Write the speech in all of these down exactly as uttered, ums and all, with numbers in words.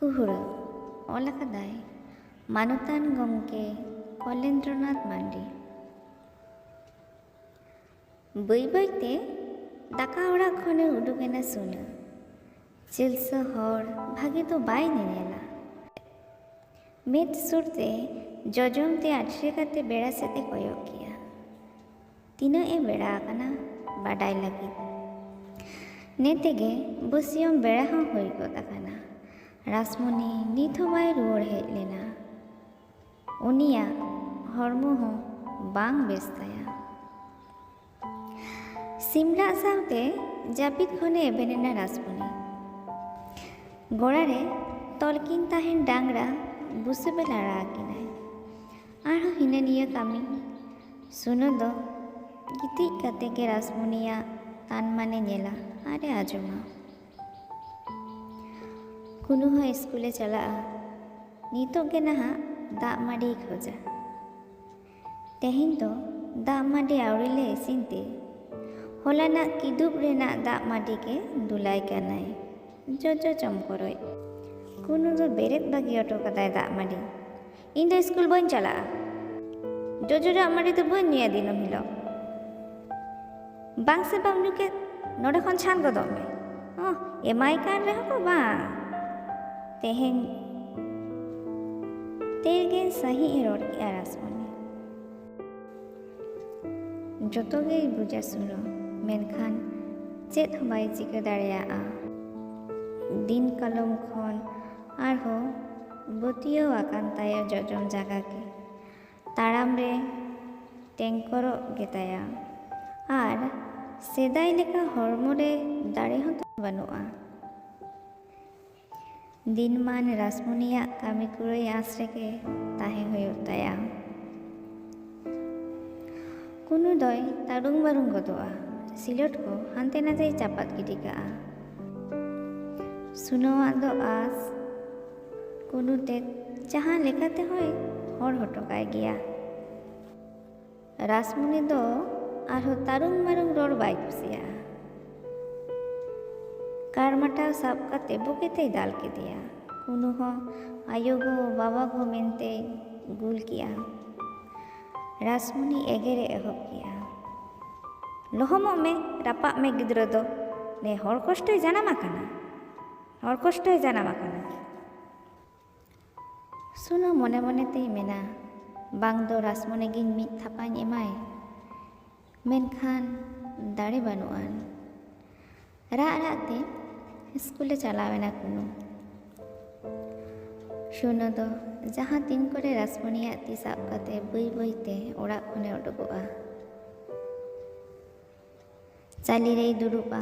ᱠᱩᱦᱩᱲᱟᱹ᱾ ᱚᱞ ᱟᱠᱟᱫᱟᱭ ᱢᱟᱱᱚᱛᱟᱱ ᱜᱚᱢᱠᱮ ᱠᱚᱞᱮᱱᱫᱨᱚᱱᱟᱛᱷ ᱢᱟᱱᱰᱤ᱾ ᱵᱟᱹᱭ ᱵᱟᱹᱭᱛᱮ ᱫᱟᱠᱟ ᱚᱲᱟᱜ ᱠᱷᱚᱱᱮ ᱩᱰᱩᱠ ᱮᱱᱟ ᱥᱩᱱᱟᱹ᱾ ᱪᱤᱞᱥᱟᱹ ᱦᱚᱲ ᱵᱷᱟᱜᱮ ᱫᱚ ᱵᱟᱭ ᱧᱮᱧᱮᱞᱟ᱾ ᱢᱮᱫ ᱥᱩᱨᱛᱮ ᱡᱚᱡᱚᱢ ᱛᱮ ᱟᱹᱪᱷᱲᱟᱹ ᱠᱟᱛᱮ ᱵᱮᱲᱟ ᱥᱮᱫ ᱮ ᱠᱚᱭᱚᱜ ᱠᱮᱜᱼᱟ᱾ ᱛᱤᱱᱟᱹᱜ ᱮ ᱵᱮᱲᱟ ᱟᱠᱟᱱᱟ ᱵᱟᱰᱟᱭ ᱞᱟᱹᱜᱤᱫ᱾ ᱱᱮ ᱛᱮᱜᱮ ᱵᱟᱹᱥᱭᱟᱹᱢ ᱵᱮᱲᱟ ᱦᱚᱸ ᱦᱩᱭ ᱜᱚᱫ ᱟᱠᱟᱱᱟ᱾ ᱨᱟᱥᱢᱚᱱᱤ ᱱᱤᱛ ᱦᱚᱸ ᱵᱟᱭ ᱨᱩᱣᱟᱹᱲ ᱦᱮᱡ ᱞᱮᱱᱟ᱾ ᱩᱱᱤᱭᱟᱜ ᱦᱚᱲᱢᱚ ᱦᱚᱸ ᱵᱟᱝ ᱵᱮᱥ ᱛᱟᱭᱟ᱾ ᱥᱤᱢᱨᱟᱜ ᱥᱟᱶᱛᱮ ᱡᱟᱹᱯᱤᱫ ᱠᱷᱚᱱᱮ ᱮᱵᱷᱮᱱ ᱮᱱᱟ ᱨᱟᱥᱢᱚᱱᱤ᱾ ᱜᱚᱲᱟ ᱨᱮ ᱛᱚᱞ ᱠᱤᱱ ᱛᱟᱦᱮᱱ ᱰᱟᱝᱨᱟ ᱵᱩᱥᱩᱵ ᱮ ᱞᱟᱲᱟ ᱟᱹᱠᱤᱱᱟᱭ᱾ ᱟᱨᱦᱚᱸ ᱦᱤᱱᱟᱹ ᱱᱤᱭᱟᱹ ᱠᱟᱹᱢᱤ᱾ ᱥᱩᱱᱟᱹ ᱫᱚ ᱜᱤᱛᱤᱡ ᱠᱟᱛᱮ ᱜᱮ ᱨᱟᱥᱢᱚᱱᱤᱭᱟᱜ ᱛᱟᱱᱢᱟᱱᱮ ᱧᱮᱞᱟ ᱟᱨ ᱮ ᱟᱸᱡᱚᱢᱟ᱾ ᱠᱩᱱᱩ ᱦᱚᱸ ᱤᱥᱠᱩᱞᱮ ᱪᱟᱞᱟᱜᱼᱟ᱾ ᱱᱤᱛᱚᱜ ᱜᱮ ᱱᱟᱦᱟᱜ ᱫᱟᱜ ᱢᱟᱹᱰᱤᱭ ᱠᱷᱚᱡᱟ᱾ ᱛᱮᱦᱮᱧ ᱫᱚ ᱫᱟᱜ ᱢᱟᱹᱰᱤ ᱟᱹᱣᱨᱤ ᱞᱮ ᱤᱥᱤᱱ ᱛᱮ, ᱦᱚᱞᱟᱱᱟᱜ ᱠᱤᱫᱩᱵ ᱨᱮᱱᱟᱜ ᱫᱟᱜ ᱢᱟᱹᱰᱤ ᱜᱮ ᱫᱩᱞᱟᱭ ᱠᱟᱱᱟᱭ᱾ ᱡᱚᱡᱚ ᱪᱚᱢᱠᱚᱨᱚᱡ᱾ ᱠᱩᱱᱩ ᱫᱚ ᱵᱮᱨᱮᱫ ᱵᱟᱹᱜᱤ ᱦᱚᱴᱚ ᱠᱟᱫᱟᱭ ᱫᱟᱜ ᱢᱟᱹᱰᱤ᱾ "ᱤᱧ ᱫᱚ ᱤᱥᱠᱩᱞ ᱵᱟᱹᱧ ᱪᱟᱞᱟᱜᱼᱟ᱾ ᱡᱚᱡᱚ ᱫᱟᱜ ᱢᱟᱹᱰᱤ ᱫᱚ ᱵᱟᱹᱧ ᱧᱩᱭᱟ ᱫᱤᱱᱟᱹᱢ ᱦᱤᱞᱳᱜ᱾" "ᱵᱟᱝ ᱥᱮ ᱵᱟᱢ ᱧᱩ ᱠᱮᱫ, ᱱᱚᱰᱮ ᱠᱷᱚᱱ ᱪᱷᱟᱱ ᱜᱚᱫᱚᱜ ᱢᱮ᱾" ᱚ, ᱮᱢᱟᱭ ᱠᱟᱱ ᱨᱮᱦᱚᱸ ᱠᱚ ᱵᱟᱝ᱾ ᱛᱮᱦᱮᱧ ᱛᱮᱨᱜᱮ ᱥᱟᱹᱦᱤᱡ ᱮ ᱨᱚᱲ ᱠᱮᱜᱼᱟ ᱨᱟᱥᱢᱚᱱᱤ᱾ ᱡᱚᱛᱚ ᱜᱮᱭ ᱵᱩᱡᱟ ᱥᱩᱱᱟᱹ, ᱢᱮᱱᱠᱷᱟᱱ ᱪᱮᱫ ᱦᱚᱸ ᱵᱟᱭ ᱪᱤᱠᱟᱹ ᱫᱟᱲᱮᱭᱟᱜᱼᱟ᱾ ᱫᱤᱱ ᱠᱟᱞᱚᱢ ᱠᱷᱚᱱ ᱟᱨᱦᱚᱸ ᱵᱟᱹᱛᱭᱟᱹᱣ ᱟᱠᱟᱱ ᱛᱟᱭᱟ ᱡᱚᱡᱚᱢ ᱡᱟᱸᱜᱟ ᱜᱮ᱾ ᱛᱟᱲᱟᱢ ᱨᱮ ᱴᱮᱝᱠᱚᱨᱚᱜ ᱜᱮᱛᱟᱭᱟ ᱟᱨ ᱥᱮᱫᱟᱭ ᱞᱮᱠᱟ ᱦᱚᱲᱢᱚ ᱨᱮ ᱫᱟᱲᱮ ᱦᱚᱸ ᱵᱟᱹᱱᱩᱜᱼᱟ᱾ ᱫᱤᱱᱢᱟᱱ ᱨᱟᱥᱢᱩᱱᱤᱭᱟᱜ ᱠᱟᱹᱢᱤ ᱠᱩᱲᱟᱹᱭ ᱟᱸᱥ ᱨᱮᱜᱮ ᱛᱟᱦᱮᱸ ᱦᱩᱭᱩᱜ ᱛᱟᱭᱟ᱾ ᱠᱩᱱᱩ ᱫᱚᱭ ᱛᱟᱹᱨᱩᱝ ᱵᱟᱹᱨᱩᱝ ᱜᱚᱫᱚᱜᱼᱟ, ᱥᱤᱞᱚᱴ ᱠᱚ ᱦᱟᱱᱛᱮ ᱱᱟᱛᱮᱭ ᱪᱟᱯᱟᱫ ᱜᱤᱰᱤ ᱠᱟᱜᱼᱟ᱾ ᱥᱩᱱᱟᱹᱣᱟᱜ ᱫᱚ ᱟᱸᱥ, ᱠᱩᱱᱩ ᱛᱮᱫ ᱡᱟᱦᱟᱸ ᱞᱮᱠᱟ ᱛᱮᱦᱚᱸᱭ ᱦᱚᱲ ᱦᱚᱴᱚ ᱠᱟᱭ ᱜᱮᱭᱟ᱾ ᱨᱟᱥᱢᱩᱱᱤ ᱫᱚ ᱟᱨᱦᱚᱸ ᱛᱟᱹᱨᱩᱝ ᱢᱟᱹᱨᱩᱝ ᱨᱚᱲ ᱵᱟᱭ ᱠᱩᱥᱤᱭᱟᱜᱼᱟ᱾ ᱠᱟᱨᱢᱟᱴᱟᱣ ᱥᱟᱵ ᱠᱟᱛᱮ ᱵᱩᱜᱤ ᱛᱮᱭ ᱫᱟᱞ ᱠᱮᱫᱮᱭᱟ᱾ ᱩᱱᱩ ᱦᱚᱸ ᱟᱭᱳ ᱜᱚ ᱵᱟᱵᱟ ᱜᱚ ᱢᱮᱱᱛᱮᱭ ᱜᱩᱞ ᱠᱮᱜᱼᱟ᱾ ᱨᱟᱥᱢᱩᱱᱤ ᱮᱜᱮᱨᱮ ᱮᱦᱚᱵ ᱠᱮᱜᱼᱟ, "ᱞᱚᱦᱚᱢᱚᱜ ᱢᱮ, ᱨᱟᱯᱟᱜ ᱢᱮ ᱜᱤᱫᱽᱨᱟᱹ ᱫᱚ, ᱱᱮ ᱦᱚᱲ ᱠᱚᱥᱴᱚᱭ ᱡᱟᱱᱟᱢ ᱟᱠᱟᱱᱟ, ᱦᱚᱲ ᱠᱚᱥᱴᱚᱭ ᱡᱟᱱᱟᱢ ᱟᱠᱟᱱᱟ᱾" ᱥᱩᱱᱚ ᱢᱚᱱᱮ ᱢᱚᱱᱮ ᱛᱮᱭ ᱢᱮᱱᱟ, ᱵᱟᱝ ᱫᱚ ᱨᱟᱥᱢᱩᱱᱤ ᱜᱤᱧ ᱢᱤᱫ ᱛᱷᱟᱯᱟᱧ ᱮᱢᱟᱭ, ᱢᱮᱱᱠᱷᱟᱱ ᱫᱟᱲᱮ ᱵᱟᱹᱱᱩᱜ ᱟᱱ᱾ ᱨᱟᱜ ᱨᱟᱜ ᱛᱮ ᱥᱠᱩᱞᱮ ᱪᱟᱞᱟᱣ ᱮᱱᱟ ᱠᱩᱱᱩ᱾ ᱥᱩᱱᱚ ᱫᱚ ᱡᱟᱦᱟᱸ ᱛᱤᱱ ᱠᱚᱨᱮ ᱨᱟᱥᱢᱩᱱᱤᱭᱟᱜ ᱛᱤ ᱥᱟᱵ ᱠᱟᱛᱮ ᱵᱟᱹᱭ ᱵᱟᱹᱭ ᱛᱮ ᱚᱲᱟᱜ ᱠᱷᱚᱱᱮ ᱩᱰᱩᱠᱚᱜᱼᱟ᱾ ᱪᱟᱹᱞᱤ ᱨᱮᱭ ᱫᱩᱲᱩᱵᱼᱟ᱾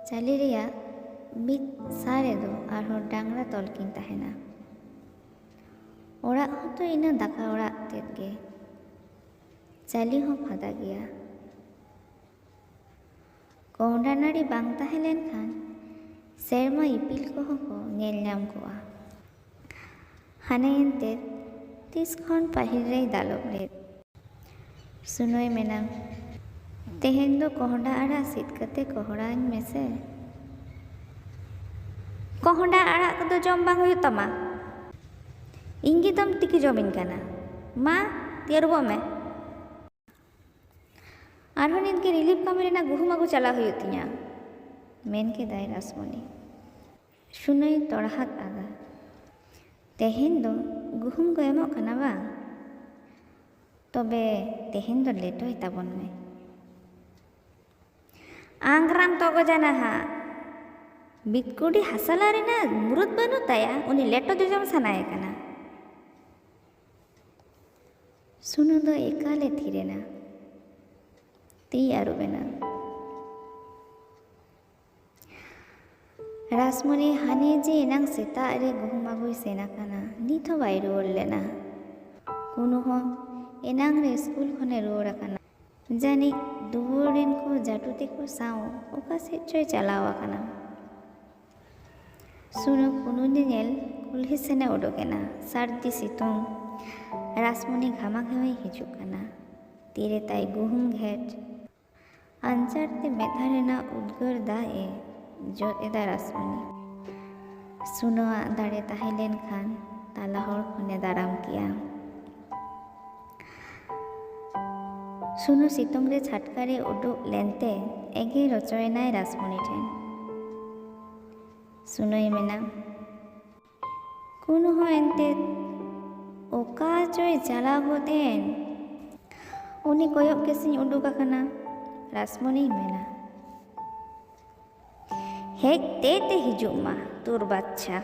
ᱪᱟᱹᱞᱤ ᱨᱮᱭᱟᱜ ᱢᱤᱫ ᱥᱟ ᱨᱮᱫᱚ ᱟᱨᱦᱚᱸ ᱰᱟᱝᱨᱟ ᱛᱚᱞ ᱠᱤᱱ ᱛᱟᱦᱮᱱᱟ᱾ ᱚᱲᱟᱜ ᱦᱚᱸᱛᱚ ᱤᱱᱟᱹ ᱫᱟᱠᱟ ᱚᱲᱟᱜ ᱛᱮᱫ ᱜᱮ᱾ ᱪᱟᱹᱞᱤ ᱦᱚᱸ ᱯᱷᱟᱫᱟ ᱜᱮᱭᱟ᱾ ᱠᱚᱸᱦᱰᱟ ᱱᱟᱹᱲᱤ ᱵᱟᱝ ᱛᱟᱦᱮᱸ ᱞᱮᱱᱠᱷᱟᱱ ᱥᱮᱨᱢᱟ ᱤᱯᱤᱞ ᱠᱚᱦᱚᱸ ᱠᱚ ᱧᱮᱞ ᱧᱟᱢ ᱠᱚᱜᱼᱟ᱾ ᱦᱟᱱᱮ ᱮᱱᱛᱮ ᱛᱤᱥ ᱠᱷᱚᱱ ᱯᱟᱹᱦᱤᱞ ᱨᱮᱭ ᱫᱟᱞᱚᱵ ᱞᱮᱫ᱾ ᱥᱩᱱᱚᱭ ᱢᱮᱱᱟ, "ᱛᱮᱦᱮᱧ ᱫᱚ ᱠᱚᱸᱦᱰᱟ ᱟᱲᱟᱜ ᱥᱤᱫ ᱠᱟᱛᱮ ᱠᱚᱦᱲᱟᱧ ᱢᱮᱥᱮ᱾" "ᱠᱚᱸᱦᱰᱟ ᱟᱲᱟᱜ ᱠᱚᱫᱚ ᱡᱚᱢ ᱵᱟᱝ ᱦᱩᱭᱩᱜ ᱛᱟᱢᱟ, ᱤᱧ ᱜᱮ ᱫᱚᱢ ᱛᱤᱠᱤ ᱡᱚᱢᱤᱧ ᱠᱟᱱᱟ᱾ ᱢᱟ, ᱛᱤᱭᱟᱹᱨᱚᱵᱚᱜ ᱢᱮ᱾ ᱟᱨᱦᱚᱸ ᱱᱤᱛ ᱜᱮ ᱨᱤᱞᱤᱯ ᱠᱟᱹᱢᱤ ᱨᱮᱱᱟᱜ ᱜᱩᱦᱩᱢ ᱟᱹᱜᱩ ᱪᱟᱞᱟᱣ ᱦᱩᱭᱩᱜ ᱛᱤᱧᱟ", ᱢᱮᱱ ᱠᱮᱫᱟᱭ ᱨᱟᱥᱢᱚᱱᱤ᱾ ᱥᱩᱱᱚᱭ ᱛᱚᱲᱦᱟᱫ ᱟᱫᱟ᱾ "ᱛᱮᱦᱮᱧ ᱫᱚ ᱜᱩᱦᱩᱢ ᱠᱚ ᱮᱢᱚᱜ ᱠᱟᱱᱟ ᱵᱟᱝ? ᱛᱚᱵᱮ ᱛᱮᱦᱮᱧ ᱫᱚ ᱞᱮᱴᱚᱭ ᱛᱟᱵᱚᱱ ᱢᱮ᱾" "ᱟᱝᱜᱽᱨᱟᱢ ᱛᱚᱜᱚᱡᱟ ᱱᱟᱦᱟᱜ, ᱵᱤᱛᱠᱩᱰᱤ ᱦᱟᱥᱟᱞᱟ ᱨᱮᱱᱟᱜ ᱢᱩᱨᱩᱫ ᱵᱟᱹᱱᱩᱜ ᱛᱟᱭᱟ, ᱩᱱᱤ ᱞᱮᱴᱚ ᱡᱚᱡᱚᱢ ᱥᱟᱱᱟᱭᱮ ᱠᱟᱱᱟ᱾" ᱥᱩᱱᱩ ᱫᱚ ᱮᱠᱟᱞᱮ ᱛᱷᱤᱨ ᱮᱱᱟ᱾ ᱛᱤᱭ ᱟᱹᱨᱩᱵ ᱮᱱᱟ᱾ ᱨᱟᱥᱢᱚᱱᱤ ᱦᱟᱱᱮ ᱡᱮ ᱮᱱᱟᱝ ᱥᱮᱛᱟᱜ ᱨᱮ ᱜᱩᱦᱩᱢ ᱟᱹᱜᱩᱭ ᱥᱮᱱ ᱟᱠᱟᱱᱟ, ᱱᱤᱛ ᱦᱚᱸ ᱵᱟᱭ ᱨᱩᱣᱟᱹᱲ ᱞᱮᱱᱟ᱾ ᱠᱩᱱᱩ ᱦᱚᱸ ᱮᱱᱟᱝ ᱨᱮ ᱥᱠᱩᱞ ᱠᱷᱚᱱᱮ ᱨᱩᱣᱟᱹᱲ ᱟᱠᱟᱱᱟ᱾ ᱡᱟᱹᱱᱤᱡ ᱫᱩᱣᱟᱹᱨ ᱨᱮᱱ ᱠᱚ ᱡᱟᱹᱴᱩ ᱛᱮᱠᱚ ᱥᱟᱶ ᱚᱠᱟ ᱥᱮᱫ ᱪᱚᱭ ᱪᱟᱞᱟᱣ ᱟᱠᱟᱱᱟ᱾ ᱥᱩᱱᱩ ᱠᱩᱱᱩ ᱧᱮᱧᱮᱞ ᱠᱩᱞᱦᱤ ᱥᱮᱱᱮ ᱩᱰᱩᱠ ᱮᱱᱟ᱾ ᱥᱟᱹᱨᱫᱤ ᱥᱤᱛᱩᱝ᱾ ᱨᱟᱥᱢᱚᱱᱤ ᱜᱷᱟᱢᱟ ᱜᱷᱮᱢᱟᱭ ᱦᱤᱡᱩᱜ ᱠᱟᱱᱟ᱾ ᱛᱤᱨᱮ ᱛᱟᱭ ᱜᱩᱦᱩᱢ ᱜᱷᱮᱴ᱾ ᱟᱧᱪᱟᱨ ᱛᱮ ᱢᱮᱫᱦᱟ ᱨᱮᱱᱟᱜ ᱩᱫᱽᱜᱟᱹᱨ ᱫᱟᱜ ᱮ ᱡᱚᱫ ᱮᱫᱟ ᱨᱟᱥᱢᱚᱱᱤ᱾ ᱥᱩᱱᱚᱣᱟᱜ ᱫᱟᱲᱮ ᱛᱟᱦᱮᱸ ᱞᱮᱱᱠᱷᱟᱱ ᱛᱟᱞᱟ ᱦᱚᱲ ᱠᱷᱚᱱᱮ ᱫᱟᱨᱟᱢ ᱠᱮᱭᱟ᱾ ᱥᱩᱱᱚ ᱥᱤᱛᱩᱝ ᱨᱮ ᱪᱷᱟᱴᱠᱟ ᱨᱮ ᱩᱰᱩᱠ ᱞᱮᱱᱛᱮ ᱮᱜᱮᱨ ᱚᱪᱚᱭᱮᱱᱟᱭ ᱨᱟᱥᱢᱚᱱᱤ ᱴᱷᱮᱱ᱾ ᱥᱩᱱᱚᱭ ᱢᱮᱱᱟ, ᱠᱩᱱᱩ ᱦᱚᱸ ᱮᱱᱛᱮᱫ ᱚᱠᱟ ᱪᱚᱭ ᱪᱟᱞᱟᱣ ᱜᱚᱫ ᱮᱱ᱾ ᱩᱱᱤ ᱠᱚᱭᱚᱜ ᱠᱮᱥᱤᱧ ᱩᱰᱩᱠ ᱟᱠᱟᱱᱟ, ᱨᱟᱥᱢᱚᱱᱤᱭ ᱢᱮᱱᱟ, ᱦᱮᱡ ᱛᱮ ᱛᱮ ᱦᱤᱡᱩᱜ ᱢᱟ, ᱛᱳᱨ ᱵᱟᱪᱪᱷᱟ᱾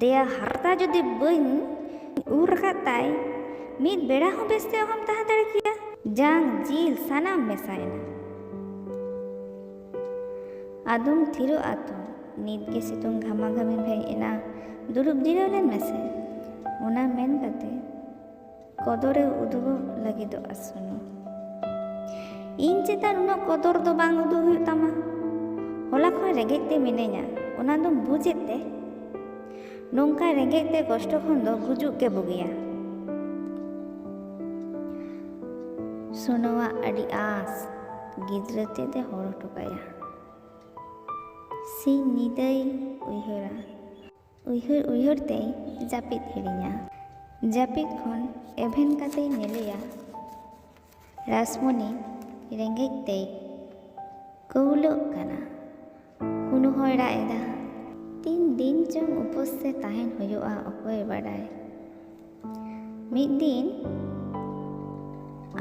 ᱫᱮᱭᱟ ᱦᱟᱨᱛᱟ ᱡᱩᱫᱤ ᱵᱟᱹᱧ ᱩᱨ ᱟᱠᱟᱫ ᱛᱟᱭ, ᱢᱤᱫ ᱵᱮᱲᱟ ᱦᱚᱸ ᱵᱮᱥᱛᱮ ᱚᱦᱚᱢ ᱛᱟᱦᱮᱸ ᱫᱟᱲᱮ ᱠᱮᱭᱟ᱾ ᱡᱟᱝ ᱡᱤᱞ ᱥᱟᱱᱟᱢ ᱢᱮᱥᱟᱭᱮᱱᱟ᱾ ᱟᱫᱚᱢ ᱛᱷᱤᱨᱚᱜ ᱟᱛᱚ, ᱱᱤᱛ ᱜᱮ ᱥᱤᱛᱩᱝ ᱜᱷᱟᱢᱟ ᱜᱷᱟᱢᱤᱢ ᱦᱮᱡ ᱮᱱᱟ, ᱫᱩᱲᱩᱵ ᱡᱤᱨᱟᱹᱣ ᱞᱮᱱ ᱢᱮᱥᱮ᱾ ᱚᱱᱟ ᱢᱮᱱ ᱠᱟᱛᱮ ᱠᱚᱫᱚᱨᱮ ᱩᱫᱩᱜᱚᱜ ᱞᱟᱹᱜᱤᱫᱚᱜᱼᱟ ᱥᱩᱱᱩ᱾ ᱤᱧ ᱪᱮᱛᱟᱱ ᱩᱱᱟᱹᱜ ᱠᱚᱫᱚᱨ ᱫᱚ ᱵᱟᱝ ᱩᱫᱩᱜ ᱦᱩᱭᱩᱜ ᱛᱟᱢᱟ᱾ ᱦᱚᱞᱟ ᱠᱷᱚᱱ ᱨᱮᱸᱜᱮᱡ ᱛᱮ ᱢᱤᱱᱟᱹᱧᱟ, ᱚᱱᱟ ᱫᱚᱢ ᱵᱩᱡᱮᱫ ᱛᱮ? ᱱᱚᱝᱠᱟ ᱨᱮᱸᱜᱮᱡ ᱛᱮ ᱠᱚᱥᱴᱚ ᱠᱷᱚᱱ ᱫᱚ ᱜᱩᱡᱩᱜ ᱜᱮ ᱵᱩᱜᱤᱭᱟ᱾ ᱥᱩᱱᱩᱣᱟᱜ ᱟᱹᱰᱤ ᱟᱸᱥ, ᱜᱤᱫᱽᱨᱟᱹ ᱛᱮᱫ ᱮ ᱦᱚᱲ ᱦᱚᱴᱚ ᱠᱟᱭᱟ᱾ ᱥᱤᱧ ᱧᱤᱫᱟᱹᱭ ᱩᱭᱦᱟᱹᱨᱟ᱾ ᱩᱭᱦᱟᱹᱨ ᱩᱭᱦᱟᱹᱨ ᱛᱮᱭ ᱡᱟᱹᱯᱤᱫ ᱦᱤᱲᱤᱧᱟ᱾ ᱡᱟᱹᱯᱤᱫ ᱠᱷᱚᱱ ᱮᱵᱷᱮᱱ ᱠᱟᱛᱮᱭ ᱧᱮᱞᱮᱭᱟ, ᱨᱟᱥᱢᱚᱱᱤ ᱨᱮᱸᱜᱮᱡ ᱛᱮᱭ ᱠᱟᱹᱣᱞᱟᱹᱜ ᱠᱟᱱᱟ᱾ ᱠᱩᱱᱩ ᱦᱚᱸᱭ ᱨᱟᱜ ᱮᱫᱟ᱾ ᱛᱤᱱ ᱫᱤᱱ ᱪᱚᱝ ᱩᱯᱟᱹᱥ ᱛᱮ ᱛᱟᱦᱮᱱ ᱦᱩᱭᱩᱜᱼᱟ, ᱚᱠᱚᱭ ᱵᱟᱰᱟᱭ᱾ ᱢᱤᱫ ᱫᱤᱱ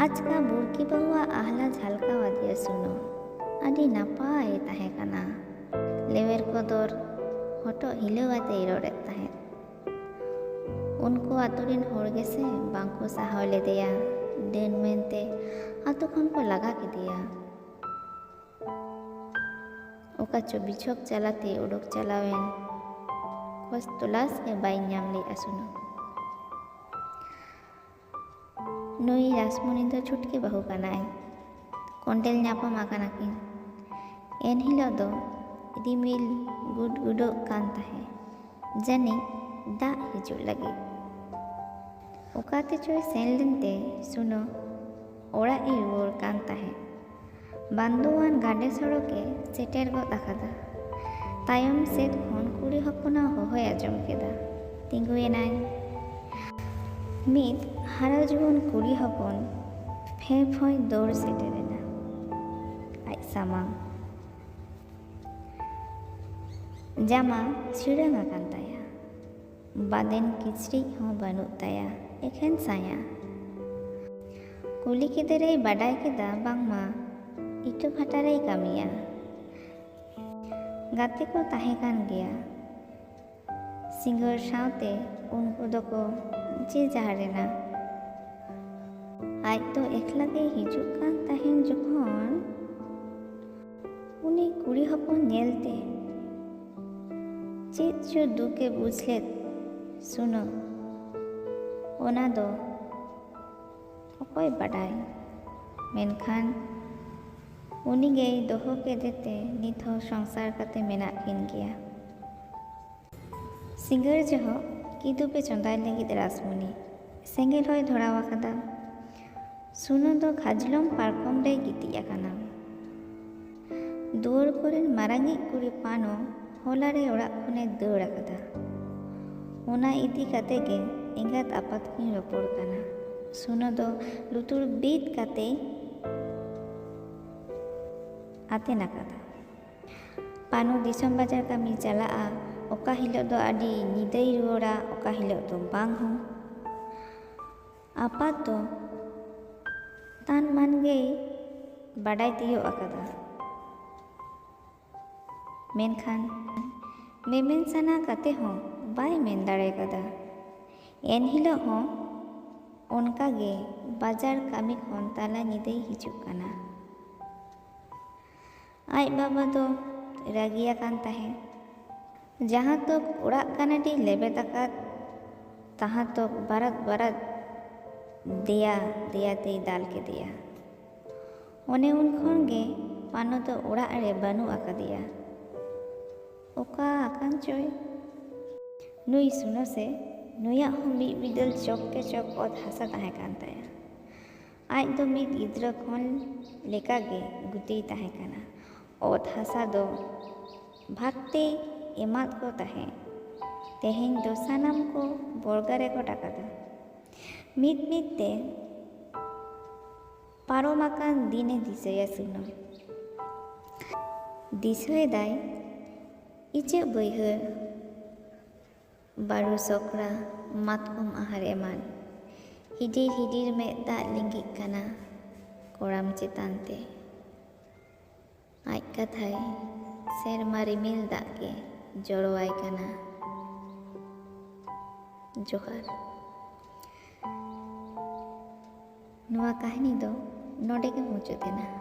ᱟᱪᱠᱟ ᱵᱩᱲᱠᱤ ᱵᱟᱹᱦᱩᱣᱟᱜ ᱟᱦᱞᱟ ᱡᱷᱟᱞᱠᱟᱣ ᱟᱫᱮᱭᱟ ᱥᱩᱱᱚ᱾ ᱟᱹᱰᱤ ᱱᱟᱯᱟᱭ ᱛᱟᱦᱮᱸ ᱠᱟᱱᱟ᱾ ᱞᱮᱣᱮᱨ ᱠᱚᱫᱚᱨ ᱦᱚᱴᱚᱜ ᱦᱤᱞᱟᱹᱣ ᱟᱛᱮᱭ ᱨᱚᱲᱮᱫ ᱛᱟᱦᱮᱸᱫ᱾ ᱩᱱᱠᱩ ᱟᱛᱳ ᱨᱮᱱ ᱦᱚᱲ ᱜᱮᱥᱮ ᱵᱟᱝᱠᱚ ᱥᱟᱦᱟᱣ ᱞᱮᱫᱮᱭᱟ᱾ ᱰᱟᱹᱱ ᱢᱮᱱᱛᱮ ᱟᱛᱳ ᱠᱷᱚᱱ ᱠᱚ ᱞᱟᱜᱟ ᱠᱮᱫᱮᱭᱟ᱾ ᱚᱠᱟ ᱪᱚ ᱵᱤᱪᱷᱚᱠ ᱪᱟᱞᱟᱛᱮ ᱩᱰᱩᱠ ᱪᱟᱞᱟᱣᱮᱱ, ᱠᱷᱚᱡᱽ ᱛᱚᱞᱟᱥ ᱜᱮ ᱵᱟᱭ ᱧᱟᱢ ᱞᱮᱫᱼᱟ ᱥᱩᱱᱩ᱾ ᱱᱩᱭ ᱨᱟᱥᱢᱚᱱᱤ ᱫᱚ ᱪᱷᱩᱴᱠᱤ ᱵᱟᱹᱦᱩ ᱠᱟᱱᱟᱭ᱾ ᱠᱚᱸᱰᱮᱞ ᱧᱟᱯᱟᱢ ᱟᱠᱟᱱᱟ ᱠᱤᱱ᱾ ᱮᱱᱦᱤᱞᱳᱜ ᱫᱚ ᱨᱤᱢᱤᱞ ᱜᱩᱰ ᱜᱩᱰᱚᱜ ᱠᱟᱱ ᱛᱟᱦᱮᱸ, ᱡᱟᱹᱱᱤᱡ ᱫᱟᱜ ᱦᱤᱡᱩᱜ ᱞᱟᱹᱜᱤᱫ᱾ ᱚᱠᱟᱛᱮ ᱪᱚᱭ ᱥᱮᱱ ᱞᱮᱱᱛᱮ ᱥᱩᱱᱚ ᱚᱲᱟᱜ ᱮ ᱨᱩᱣᱟᱹᱲ ᱠᱟᱱ ᱛᱟᱦᱮᱸᱫ᱾ ᱵᱟᱱᱫᱳᱣᱟᱱ ᱜᱟᱸᱰᱮ ᱥᱚᱲᱚᱠ ᱮ ᱥᱮᱴᱮᱨ ᱜᱚᱫ ᱟᱠᱟᱫᱟ᱾ ᱛᱟᱭᱚᱢ ᱥᱮᱫ ᱠᱷᱚᱱ ᱠᱩᱲᱤ ᱦᱚᱯᱚᱱᱟᱜ ᱦᱚᱦᱚᱭ ᱟᱸᱡᱚᱢ ᱠᱮᱫᱟ᱾ ᱛᱤᱸᱜᱩᱭᱮᱱᱟᱭ᱾ ᱢᱤᱫ ᱦᱟᱨᱟ ᱡᱩᱣᱟᱹᱱ ᱠᱩᱲᱤ ᱦᱚᱯᱚᱱ ᱯᱷᱮᱸ ᱯᱷᱚᱸᱭ ᱫᱟᱹᱲ ᱥᱮᱴᱮᱨᱮᱱᱟ ᱟᱡ ᱥᱟᱢᱟᱝ᱾ ᱡᱟᱢᱟ ᱪᱷᱤᱲᱟᱹᱝ ᱟᱠᱟᱱ ᱛᱟᱭᱟ᱾ ᱵᱟᱸᱫᱮᱱ ᱠᱤᱪᱨᱤᱡ ᱦᱚᱸ ᱵᱟᱹᱱᱩᱜ ᱛᱟᱭᱟ, ᱮᱠᱷᱮᱱ ᱥᱟᱭᱟ᱾ ᱠᱩᱞᱤ ᱠᱮᱫᱮ ᱨᱮᱭ ᱵᱟᱰᱟᱭ ᱠᱮᱫᱟ ᱵᱟᱝᱢᱟ ᱤᱴᱟᱹ ᱵᱷᱟᱴᱟ ᱨᱮᱭ ᱠᱟᱹᱢᱤᱭᱟ᱾ ᱜᱟᱛᱮ ᱠᱚ ᱛᱟᱦᱮᱸ ᱠᱟᱱ ᱜᱮᱭᱟ᱾ ᱥᱤᱸᱜᱟᱹᱲ ᱥᱟᱶᱛᱮ ᱩᱱᱠᱩ ᱫᱚᱠᱚ ᱡᱮ ᱡᱟᱦᱟᱨ ᱮᱱᱟ᱾ ᱟᱡ ᱫᱚ ᱮᱠᱞᱟ ᱜᱮᱭ ᱦᱤᱡᱩᱜ ᱠᱟᱱ ᱛᱟᱦᱮᱱ ᱡᱚᱠᱷᱚᱱ ᱩᱱᱤ ᱠᱩᱲᱤ ᱦᱚᱯᱚᱱ ᱧᱮᱞᱛᱮ ᱪᱮᱫ ᱪᱚ ᱫᱩᱠᱮ ᱵᱩᱡᱽ ᱞᱮᱫ ᱥᱩᱱᱟᱹ, ᱚᱱᱟ ᱫᱚ ᱚᱠᱚᱭ ᱵᱟᱰᱟᱭ? ᱢᱮᱱᱠᱷᱟᱱ ᱩᱱᱤ ᱜᱮᱭ ᱫᱚᱦᱚ ᱠᱮᱫᱮ ᱛᱮ ᱱᱤᱛ ᱦᱚᱸ ᱥᱚᱝᱥᱟᱨ ᱠᱟᱛᱮ ᱢᱮᱱᱟᱜ ᱠᱤᱱ ᱜᱮᱭᱟ᱾ ᱥᱤᱸᱜᱟᱹᱲ ᱡᱚᱦᱚᱜ ᱠᱤᱫᱩᱵ ᱮ ᱪᱚᱸᱫᱟᱭ ᱞᱟᱹᱜᱤᱫ ᱨᱟᱥᱢᱩᱱᱤ ᱥᱮᱸᱜᱮᱞ ᱦᱚᱸᱭ ᱫᱷᱚᱨᱟᱣ ᱟᱠᱟᱫᱟ᱾ ᱥᱩᱱᱟᱹ ᱫᱚ ᱠᱷᱟᱡᱽᱞᱚᱢ ᱯᱟᱨᱠᱚᱢ ᱨᱮᱭ ᱜᱤᱛᱤᱡ ᱟᱠᱟᱱᱟ᱾ ᱫᱩᱣᱟᱹᱨ ᱠᱚᱨᱮᱱ ᱢᱟᱨᱟᱝᱤᱡ ᱠᱩᱲᱤ ᱯᱟᱱᱚ ᱦᱚᱞᱟ ᱨᱮ ᱚᱲᱟᱜ ᱠᱷᱚᱱᱮ ᱫᱟᱹᱲ ᱟᱠᱟᱫᱟ᱾ ᱚᱱᱟ ᱤᱫᱤ ᱠᱟᱛᱮ ᱜᱮ ᱮᱸᱜᱟᱛ ᱟᱯᱟᱛ ᱠᱤᱱ ᱨᱚᱯᱚᱲ ᱠᱟᱱᱟ᱾ ᱥᱩᱱᱟᱹ ᱫᱚ ᱞᱩᱛᱩᱨ ᱵᱤᱫ ᱠᱟᱛᱮᱭ ᱟᱛᱮᱱ ᱟᱠᱟᱫᱟ᱾ ᱯᱟᱱᱚ ᱫᱤᱥᱚᱢ ᱵᱟᱡᱟᱨ ᱠᱟᱹᱢᱤ ᱪᱟᱞᱟᱜᱼᱟ, ᱚᱠᱟ ᱦᱤᱞᱳᱜ ᱫᱚ ᱟᱹᱰᱤ ᱧᱤᱫᱟᱹᱭ ᱨᱩᱣᱟᱹᱲᱟ, ᱚᱠᱟ ᱦᱤᱞᱳᱜ ᱫᱚ ᱵᱟᱝ ᱦᱚᱸ᱾ ᱟᱯᱟᱛ ᱫᱚ ᱛᱟᱱ ᱢᱟᱱ ᱜᱮᱭ ᱵᱟᱰᱟᱭ ᱛᱤᱭᱳᱜ ᱟᱠᱟᱫᱟ, ᱢᱮᱱᱠᱷᱟᱱ ᱢᱮᱢᱮᱱ ᱥᱟᱱᱟ ᱠᱟᱛᱮ ᱦᱚᱸ ᱵᱟᱭ ᱢᱮᱱ ᱫᱟᱲᱮ ᱠᱟᱫᱟ᱾ ᱮᱱᱦᱤᱞᱳᱜ ᱦᱚᱸ ᱚᱱᱠᱟ ᱜᱮ ᱵᱟᱡᱟᱨ ᱠᱟᱹᱢᱤ ᱠᱷᱚᱱ ᱛᱟᱞᱟ ᱧᱤᱫᱟᱹᱭ ᱦᱤᱡᱩᱜ ᱠᱟᱱᱟ᱾ ᱟᱡ ᱵᱟᱵᱟ ᱫᱚ ᱨᱟᱹᱜᱤ ᱟᱠᱟᱱ ᱛᱟᱦᱮᱸᱫ᱾ ᱡᱟᱦᱟᱸ ᱛᱚᱠ ᱚᱲᱟᱜ ᱠᱟᱱᱟᱰᱤ ᱞᱮᱵᱮᱫ ᱟᱠᱟᱫ, ᱛᱟᱦᱟᱸ ᱛᱚᱠ ᱵᱟᱨᱟᱫ ᱵᱟᱨᱟᱫ ᱫᱮᱭᱟ ᱫᱮᱭᱟ ᱛᱮᱭ ᱫᱟᱞ ᱠᱮᱫᱮᱭᱟ᱾ ᱚᱱᱮ ᱩᱱ ᱠᱷᱚᱱ ᱜᱮ ᱯᱟᱱᱚ ᱫᱚ ᱚᱲᱟᱜ ᱨᱮ ᱵᱟᱹᱱᱩᱜ ᱟᱠᱟᱫᱮᱭᱟ᱾ ᱚᱠᱟ ᱟᱠᱟᱱ ᱪᱚᱭ? ᱱᱩᱭ ᱥᱩᱱᱟᱹ ᱥᱮ, ᱱᱩᱭᱟᱜ ᱦᱚᱸ ᱢᱤᱫ ᱵᱤᱫᱟᱹᱞ ᱪᱚᱠ ᱠᱮ ᱪᱚᱠ ᱚᱛ ᱦᱟᱥᱟ ᱛᱟᱦᱮᱸ ᱠᱟᱱ ᱛᱟᱭᱟ᱾ ᱟᱡ ᱫᱚ ᱢᱤᱫ ᱜᱤᱫᱽᱨᱟᱹ ᱠᱷᱚᱱ ᱞᱮᱠᱟᱜᱮ ᱜᱩᱛᱤᱭ ᱛᱟᱦᱮᱸ ᱠᱟᱱᱟ᱾ ᱚᱛ ᱦᱟᱥᱟ ᱫᱚ ᱵᱷᱟᱜᱽ ᱛᱮᱭ ᱮᱢᱟᱫ ᱠᱚ ᱛᱟᱦᱮᱸᱫ᱾ ᱛᱮᱦᱮᱧ ᱫᱚ ᱥᱟᱱᱟᱢ ᱠᱚ ᱵᱚᱲᱜᱟ ᱨᱮ ᱜᱚᱴ ᱟᱠᱟᱫᱟ᱾ ᱢᱤᱫ ᱢᱤᱫ ᱛᱮ ᱯᱟᱨᱚᱢ ᱟᱠᱟᱱ ᱫᱤᱱᱮ ᱫᱤᱥᱟᱹᱭᱟ ᱥᱩᱱᱟᱢ᱾ ᱫᱤᱥᱟᱹᱭᱮᱫᱟᱭ ᱤᱪᱟᱹᱜ ᱵᱟᱹᱭᱦᱟᱹᱲ, ᱵᱟᱹᱨᱩ ᱥᱚᱠᱲᱟ, ᱢᱟᱛᱠᱚᱢ ᱟᱦᱟᱨ ᱮᱢᱟᱱ᱾ ᱦᱤᱰᱤᱨ ᱦᱤᱰᱤᱨ ᱢᱮᱫ ᱫᱟᱜ ᱞᱤᱸᱜᱤᱜ ᱠᱟᱱᱟ ᱠᱚᱲᱟᱢ ᱪᱮᱛᱟᱱ ᱛᱮ᱾ ᱟᱡ ᱠᱟᱛᱷᱟᱭ ᱥᱮᱨᱢᱟ ᱨᱤᱢᱤᱞ ᱫᱟᱜ ᱜᱮ ᱡᱚᱨᱚᱣᱟᱭ ᱠᱟᱱᱟ᱾ ᱡᱚᱦᱟᱨ᱾ ᱱᱚᱣᱟ ᱠᱟᱹᱦᱱᱤ ᱫᱚ ᱱᱚᱰᱮ ᱜᱮ ᱢᱩᱪᱟᱹᱫ ᱮᱱᱟ᱾